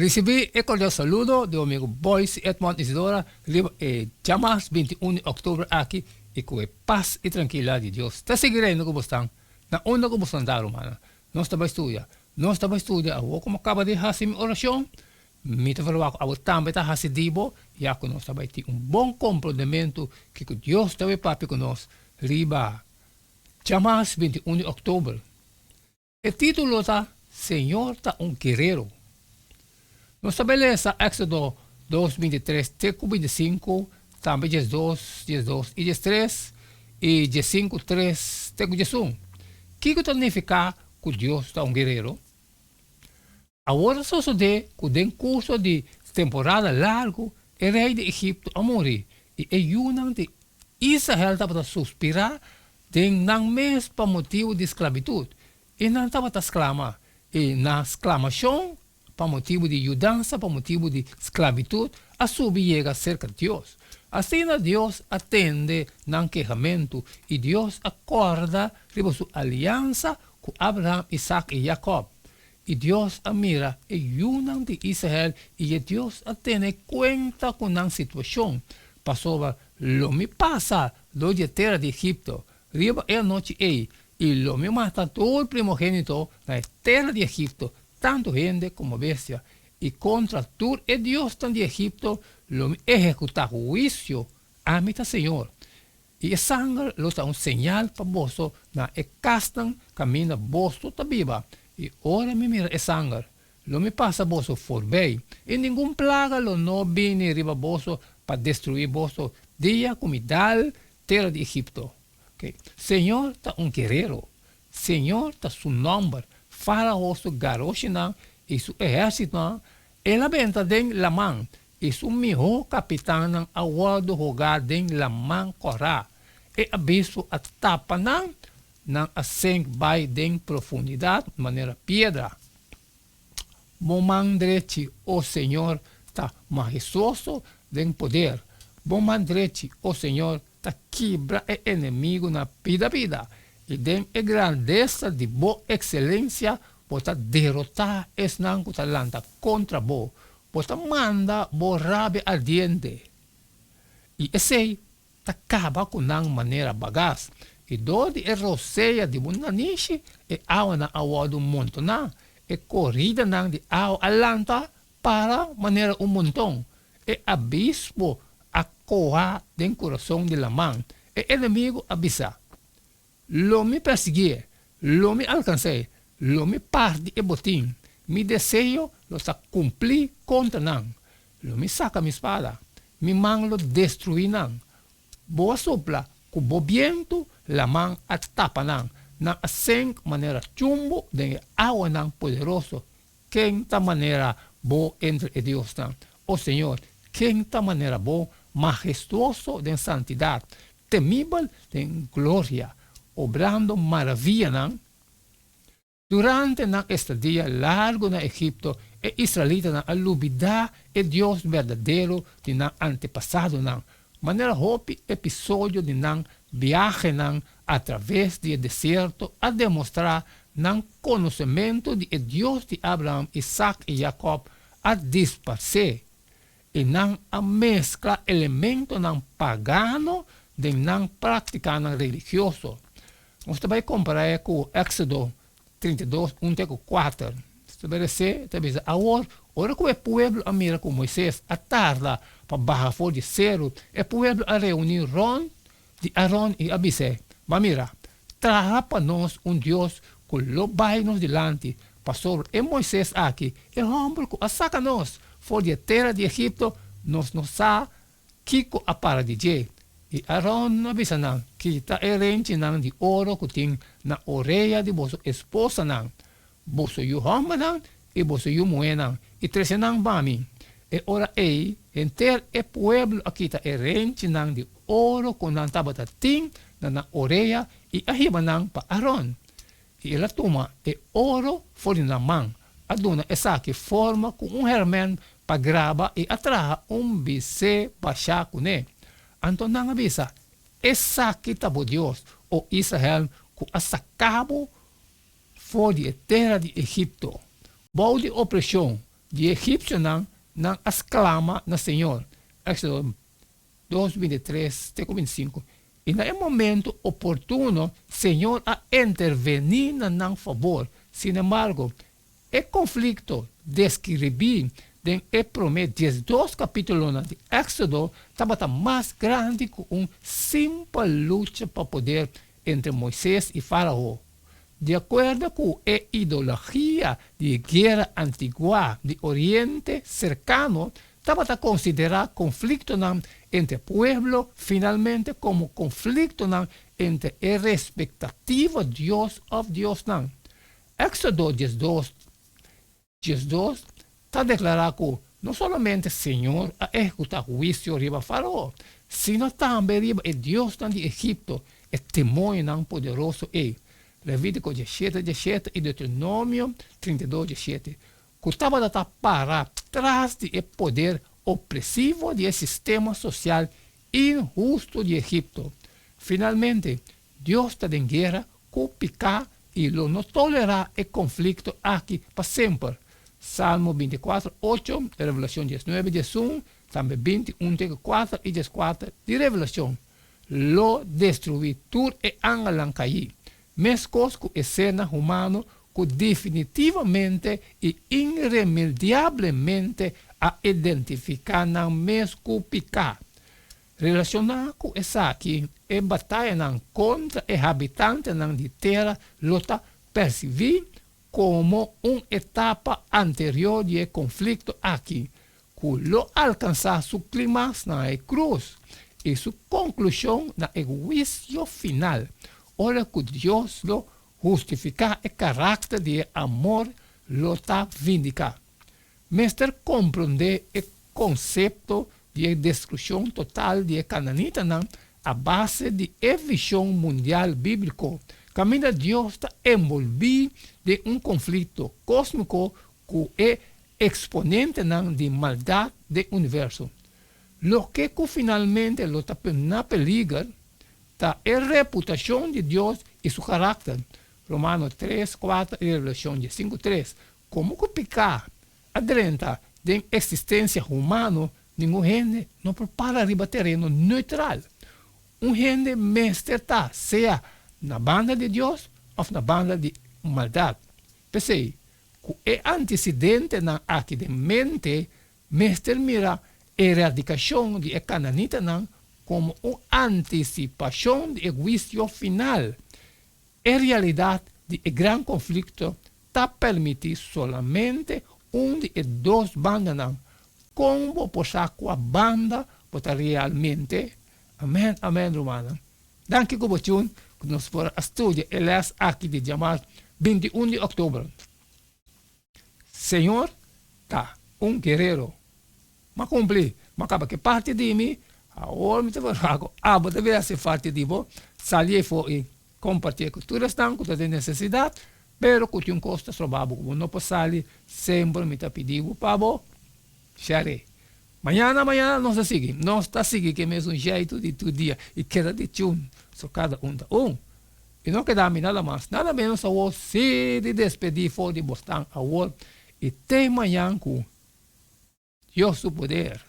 Risibí e kordial saludo di bo amigo Boyce Edmond Isidora riba e djamas 21 di òktober aki i ku e pas i trankilidat di Dios ta sigui reina ku bosnan na unda ku bosnan ta rumannan. Nos ta bai studia. Nos ta bai studia awor ku mi a kaba di hasi mi orashon. Mi ta verwagt ku abo tambe ta hasi di bo ya ku nos ta bai tin un bon komprondementu kiko Dios ta bai papia ku nos riba djamas 21 di òktober. E título ta Señor ta un Guerero. Nos ta bai lesa Éxodo dos 23 te ku 25, tambe 12, 12 i 13, i 15, 3 te ku 11. Kiko ta nifiká ku Dios ta un guerero? Awor a sosodé ku den kurso di temporada largu e rei di Egipto a muri, i e yunan di Israel tabata suspirá den nan mes pa motibu di sklabitut, i nan tabata sklama, i nan sklamashon pa motibu di yudansa pa motibu di sklabitut a subi yega serka Dios. Asina Dios a tende nan kehamentu, i Dios a kòrda riba su aliansa ku Abraham, Isak i Jakòb. I Dios a mira e yunan di Israel i e Dios a tene kuenta ku nan situashon, pasobra lo mi pasa dor di e tera di Egipto riba e anochi ei, i lo mi mata tur primogénito na e tera di Egipto, tantu hende komo bestia, i kontra tur e diosnan di Egipto lo mi ehekutá huisio, ami ta señor. I e sanger lo ta un señal pa boso na e kasnan kaminda boso ta biba, i ora mi mira e sanger, lo mi pasa boso forbei, i ningun plaga lo no bini riba boso pa destruí boso dia ku mi dal tera di Egipto. Oke, Señor ta un guerero, Señor ta su nòmber, Fárao su garoshinan i su ehérsitonan el a benta den laman, I su mihó kapitannan a wòrdu hogá den laman kòrá. E abismo a tapa nan, nan a senk bai den profundidat manera piedra. Bo man drechi, o Señor, ta mahestuoso den poder. Bo man drechi, o Señor, ta kibra e enemigu na pida pida, i den e grandesa di bo ekselensia bo ta derotá esnan ku ta lanta kontra bo. Bo ta manda bo rabia ardiente, i esei ta kaba ku nan manera bagas. I dor di e rosea di bo nanishi e awanan a wòrdu montoná, e koridanan di awa a lanta para manera un monton, e abismo a koha den kurason di laman. E enemigu a bisa, Lo mi persiguié, lo mi alkans'é, lo mi parti e botin, mi deseo lo ta kumplí kontra nan, lo mi saka mi spada, mi man lo destruí nan. Bo a sopla ku bo bientu, laman a tapa nan, nan a senk manera chumbu den e awanan poderoso. Ken ta manera bo entre e diosnan? O Señor, ken ta manera bo, mahestuoso den santidat, temibel den gloria, obrando maravianan? Durante nan estadia largu na Egipto, e israelitanan a lubidá e Dios berdadero di nan antepasadonan, manera hopi episodio di nan biahenan atraves di e desierto a demostrá nan konosementu di e Dios di Abraham, Isak i Jakòb a disparsé, i nan a meskla elementonan pagano den nan práktikanan religioso. Nos ta bai kompará e ku Éksodo 32, 1 te ku 4. Stablesé ta bisa, Awor, ora ku e pueblo a mira ku Moises a tarda pa baha for di seru, e pueblo a reuní rònt di Aron i a bis'é, Ba mira, traha pa nos un dios ku lo bai nos dilanti, pasobra e Moises aki, e hòmber ku a saka nos for di e tera di Egipto, nos no sa Kiko a para di dje? I Aron a bisa nan, Kita e renchinan di oro ku tin na orea di boso esposanan, boso yu hòmbernan i boso yu muhénan, i trese nan pa mi. E ora ei henter e pueblo a kita e renchinan di oro ku nan tabata tin na nan orea i a hiba nan pa Aron. I el a tuma e oro for di nan man, a duna esaki forma ku un hèrmènt pa graba i a traha un bisé bashá kuné. Anto nan a bisa, Esaki ta bo Dios, o Israel, ku a saka bo for di e tera di Egipto. Bou di opreshon. Di e egipsionan nan a sklama na Señor, Éxodo 2, 23 te ku 25, i na e momento oportuno Señor a intervení na nan fabor. Sinembargo, e konflikto deskribí den e promé 12 kapítulonan di Éxodo tabata mas grandi ku un simpel lucha pa poder entre Moises i Fárao. Di akuerdo ku e ideologia di guera antiguá di Oriente Serkano, tabata konsiderá konfliktonan entre pueblo finalmente komo konfliktonan entre e respektativo dios òf diosnan. Éxodo 12, 12 ta deklará ku no solamente Señor a ehekutá huisio riba Fárao, sino tambe riba e diosnan di Egipto, e demoñonan poderoso ei. Levítiko 17, 17 i Deuteronomio 32, 17, ku tabata ta para tras di e poder opresivo di e sistema sosial inhustu di Egipto. Finalmente, Dios ta den guera ku piká i lo no tolerá e konflikto aki pa semper. Salmo 24, 8, Revelashon 19, 11, tambe 21 te 4 i 14 di Revelashon. Lo destruí tur e angelnan kaí, meskos ku e sernan humano ku definitivamente i iremediablemente a identifiká nan mes ku piká. Relashoná ku esaki, e batayanan kontra e habitantenan di tera lo ta persibí komo un etapa anterior di e konflikto aki, ku lo alkansá su klimaks na e krus i su konklushon na e huisio final, ora ku Dios lo hustifiká e karakter di e amor lo ta vindiká. Mester komprondé e konsepto di e destrukshon total di e kananitanan a base di e vishon mundial bíbliko, kaminda Dios ta enbolbí den un konflikto kósmiko ku e eksponentenan di maldat den universo. Loke ku finalmente lo ta na peliger ta e reputashon di Dios i su karakter, Romano 3, 4 i Revelashon 15, 3. Komo ku piká a drenta den eksistensia humano, ningun hende no por para riba tereno neutral. Un hende mester ta sea na banda di Dios òf na banda di maldat. P'esei, ku e antesidentenan aki den mente, mester mira eradikashon di e kananitanan komo un antisipashon di e huisio final. E realidat di e gran konflikto ta permití solamente un di e dos bandanan. Kon bo por sa kua banda bo ta realmente? Amèn, amèn, rumannan. Danki ku bo tune ku nos por a studia e lès aki di djamars 21 di òktober. Señor ta un guerero. M'a kumpli, m'a kaba ku e parti di mi, awor mi ta verwagt ku abo ta bira hasi parti di bo, sali afó i kompartié ku tur esnan ku ta den nesesidat, pero ku tin un kos ta stroba bo ku bo no por sali, semper mi ta pidi bo pa bo share. Mañana mañana nos ta sigui, nos ta sigui ku e mesun jeitu di tur dia i keda di tune, so kada un ta un. I no keda mi nada mas, nada menos awor si di despedí for di bosnan awor i te mañan ku Dios su poder.